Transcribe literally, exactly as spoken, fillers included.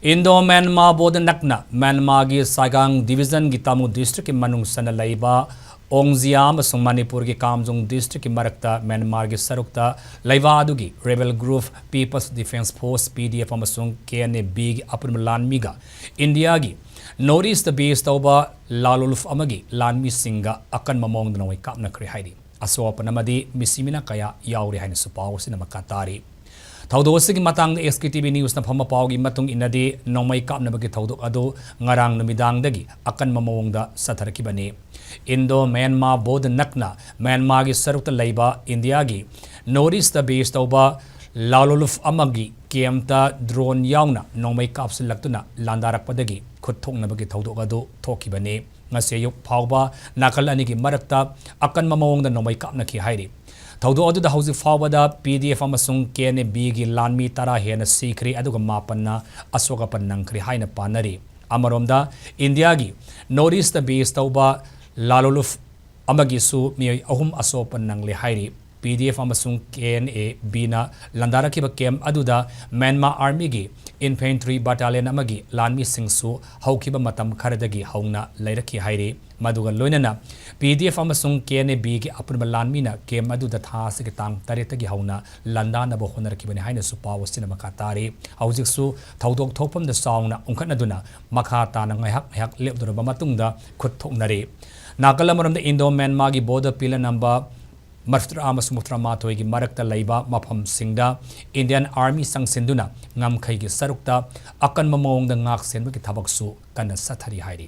Indo Myanmar border ꯅꯛꯅ ꯃ꯭ꯌꯥꯟꯃꯥꯔꯒꯤ ꯁꯥꯏꯒꯥꯡ division ꯒꯤ Tamu district ꯀꯤ ꯃꯅꯨꯡ ꯆꯟꯅ ꯂꯩꯕ ꯑꯣꯡꯖꯤꯌꯥ ꯑꯃꯁꯨꯡ ꯃꯅꯤꯄꯨꯔꯒꯤ ꯀꯥꯝꯖꯣꯡ district ꯀꯤ ꯃꯔꯛꯇ ꯃ꯭ꯌꯥꯟꯃꯥꯔꯒꯤ ꯁꯔꯨꯛꯇ ꯂꯩꯕ ꯑꯗꯨꯒꯤ rebel group People's Defence Force, P D F, ꯑꯃꯁꯨꯡ K N A B ꯒꯤ ꯑꯄꯨꯟꯕ ꯂꯥꯟꯃꯤꯒ ꯏꯟꯗꯤꯌꯥꯒꯤ North East ꯇ base ꯇꯧꯕ ꯂꯥꯂꯣꯂꯨꯞ ꯑꯃꯒꯤ ꯂꯥꯟꯃꯤꯁꯤꯡꯒ ꯑꯀꯟꯕ ꯃꯑꯣꯡꯗ ꯅꯣꯡꯃꯩ ꯀꯥꯞꯅꯈ꯭ꯔꯦ ꯍꯥꯏꯔꯤ꯫ ꯑꯁꯣꯛ ꯑꯄꯟ ꯑꯃꯗꯤ ꯃꯤꯁꯤ ꯃꯤꯅꯥ ꯀꯌꯥ ꯌꯥꯎꯔꯤ ꯍꯥꯏꯅꯁꯨ ꯄꯥꯎ ꯑꯁꯤꯅ ꯃꯈꯥ ꯇꯥꯔꯤ꯫ ꯊꯧꯗꯣꯛ ꯑꯁꯤꯒꯤ ꯃꯇꯥꯡꯗ S K T V News ꯅ ꯐꯪꯕ ꯄꯥꯎꯒꯤ ꯃꯇꯨꯡ ꯏꯟꯅꯗꯤ, ꯅꯣꯡꯃꯩ ꯀꯥꯞꯅꯕꯒꯤ ꯊꯧꯗꯣꯛ ꯑꯗꯨ ꯉꯔꯥꯡ ꯅꯨꯃꯤꯗꯥꯡꯗꯒꯤ ꯑꯀꯟꯕ ꯃꯑꯣꯡꯗ ꯆꯠꯊꯔꯛꯈꯤꯕꯅꯤ꯫ Indo Myanmar border ꯅꯛꯅ ꯃ꯭ꯌꯥꯟꯃꯥꯔꯒꯤ ꯁꯔꯨꯛꯇ ꯂꯩꯕ ꯏꯟꯗꯤꯌꯥꯒꯤ North East ꯇ base ꯇꯧꯕ ꯂꯥꯂꯣꯂꯨꯞ ꯑꯃꯒꯤ camp ꯇ drone ꯌꯥꯎꯅ ꯅꯣꯡꯃꯩ ꯀꯥꯞꯁꯤꯜꯂꯛꯇꯨꯅ ꯂꯥꯟꯗꯥꯔꯛꯄꯗꯒꯤ ꯈꯨꯠ ꯊꯣꯛꯅꯕꯒꯤ ꯊꯧꯗꯣꯛ ꯑꯗꯨ ꯊꯣꯛꯈꯤꯕꯅꯤ꯫ ꯉꯁꯤ ꯑꯌꯨꯛ ꯐꯥꯎꯕ ꯅꯥꯀꯜ ꯑꯅꯤꯒꯤ ꯃꯔꯛꯇ ꯑꯀꯟꯕ ꯃꯑꯣꯡꯗ ꯅꯣꯡꯃꯩ ꯀꯥꯞꯅꯈꯤ ꯍꯥꯏꯔꯤ꯫ ꯊꯧꯗꯣꯛ ꯑꯗꯨꯗ ꯍꯧꯖꯤꯛ ꯐꯥꯎꯕꯗ P D F ꯑꯃꯁꯨꯡ K N A B ꯒꯤ ꯂꯥꯟꯃꯤ ꯇꯔꯥ ꯍꯦꯟꯅ ꯁꯤꯈ꯭ꯔꯦ, ꯑꯗꯨꯒ ꯃꯥꯄꯟꯅ ꯑꯁꯣꯛ ꯑꯄꯟ ꯅꯪꯈ꯭ꯔꯦ ꯍꯥꯏꯅ ꯄꯥꯅꯔꯤ꯫ ꯑꯃꯔꯣꯝꯗ, ꯏꯟꯗꯤꯌꯥꯒꯤ North East ꯇ base ꯇꯧꯕ ꯂꯥꯂꯣꯂꯨꯞ ꯑꯃꯒꯤꯁꯨ ꯃꯤꯑꯣꯏ ꯑꯍꯨꯝ ꯑꯁꯣꯛ ꯑꯄꯟ ꯅꯪꯂꯦ ꯍꯥꯏꯔꯤ꯫ P D F ꯑꯃꯁꯨꯡ K N A B ꯅ ꯂꯥꯟꯗꯥꯔꯛꯈꯤꯕ camp ꯑꯗꯨꯗ Myanmar Army ꯒꯤ Infantry Battalion ꯑꯃꯒꯤ ꯂꯥꯟꯃꯤꯁꯤꯡꯁꯨ ꯍꯧꯈꯤꯕ ꯃꯇꯝ ꯈꯔꯗꯒꯤ ꯍꯧꯅ ꯂꯩꯔꯛꯈꯤ ꯍꯥꯏꯔꯤ꯫ ꯃꯗꯨꯒ ꯂꯣꯏꯅꯅ P D F ꯑꯃꯁꯨꯡ K N A B ꯒꯤ ꯑꯄꯨꯟꯕ ꯂꯥꯟꯃꯤꯅ camp ꯑꯗꯨꯗ ꯊꯥ ꯑꯁꯤꯒꯤ ꯇꯥꯡ ꯇꯔꯦꯠꯇꯒꯤ ꯍꯧꯅ ꯂꯥꯟꯗꯥꯅꯕ ꯍꯣꯠꯅꯔꯛꯈꯤꯕꯅꯤ ꯍꯥꯏꯅꯁꯨ ꯄꯥꯎ ꯑꯁꯤꯅ ꯃꯈꯥ ꯇꯥꯔꯤ꯫ ꯍꯧꯖꯤꯛꯁꯨ ꯊꯧꯗꯣꯛ ꯊꯣꯛꯐꯝꯗ ꯆꯥꯎꯅ ꯎꯪꯈꯠꯅꯗꯨꯅ ꯃꯈꯥ ꯇꯥꯅ ꯉꯥꯏꯍꯥꯛ ꯉꯥꯏꯍꯥꯛ ꯂꯦꯞꯂꯨꯔꯕ ꯃꯇꯨꯡꯗ ꯈꯨꯠ ꯊꯣꯛꯅꯔꯤ꯫ ꯅꯥꯀꯜ ꯑꯃꯔꯣꯝꯗ, Indo Myanmar ꯒꯤ border pillar number ꯃꯔꯤꯐꯨꯇꯔꯥ ꯑꯃꯁꯨꯡ ꯃꯔꯤꯐꯨꯇꯔꯥꯃꯥꯊꯣꯏꯒꯤ ꯃꯔꯛꯇ ꯂꯩꯕ ꯃꯐꯝꯁꯤꯡꯗ Indian Army ꯆꯪꯁꯤꯟꯗꯨꯅ ꯉꯝꯈꯩꯒꯤ ꯁꯔꯨꯛꯇ ꯑꯀꯟꯕ ꯃꯑꯣꯡꯗ ꯉꯥꯛ ꯁꯦꯟꯕꯒꯤ ꯊꯕꯛꯁꯨ ꯀꯟꯅ ꯆꯠꯊꯔꯤ ꯍꯥꯏꯔꯤ꯫